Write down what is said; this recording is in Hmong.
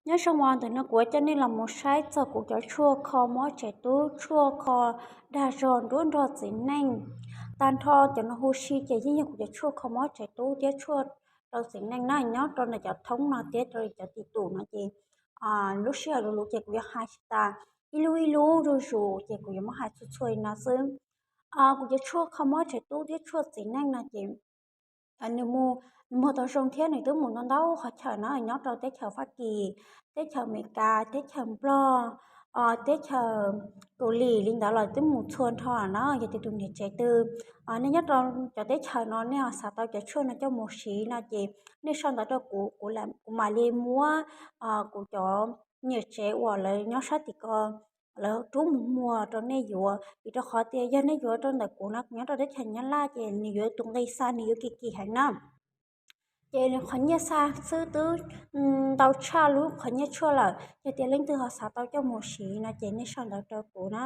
Nyob zoo os, ntawm no kuv coj nej los mus saib txog kuv cov tshuaj kho mob tsev tub, tshuaj kho dag zog nruab nrog txiv neej. Tag nrho cov no huv si ces yeej yog kuv cov tshuaj kho mob tsev tub thiab tshuaj rau txiv neej na. Nyob rau ntawm cov thoob no thiab rau cov tim tus no ces lub sij hawm luv luv ces kuv yuav hais tsis tas, ib lub ib lub zuj zus ces kuv yuav muab hais txhua txhua li no xwb. Kuv cov tshuaj kho mob tsev tub thiab tshuaj txiv neej no ces nws mus, nws muag tau zoo thiab nws twb mus ntau ntau qhov chaw na, nyob rau teb chaws Fab Kis, teb chaws Amelikas, teb chaws Nplog, teb chaws Kaus Lim li ntawd los twb mus txhua nrho na. Yog tias tus niam tsev twg, nej nyob rau cov teb chaws no nej ho xav tau cov tshuaj no coj mus siv no ces nej sau ntawv rau kuv, kuv mam li muab kuv cov niam tsev uas lawv nyob sab tim ko lawv rub mus muag rau nej yuav, vim rau qhov tias yog nej yuav rau ntawm kuv no, kuv nyob rau teb chaws Nyab Laj ces nws yuav tus nqi xa nws yuav kim kim heev na. Ces qhov nyiaj xa xwb twb ntau tshaj lub qhov nyiaj tshuaj lawm. Yog tias leej twg ho xav tau coj mus siv no ces nej sau ntawv rau kuv na.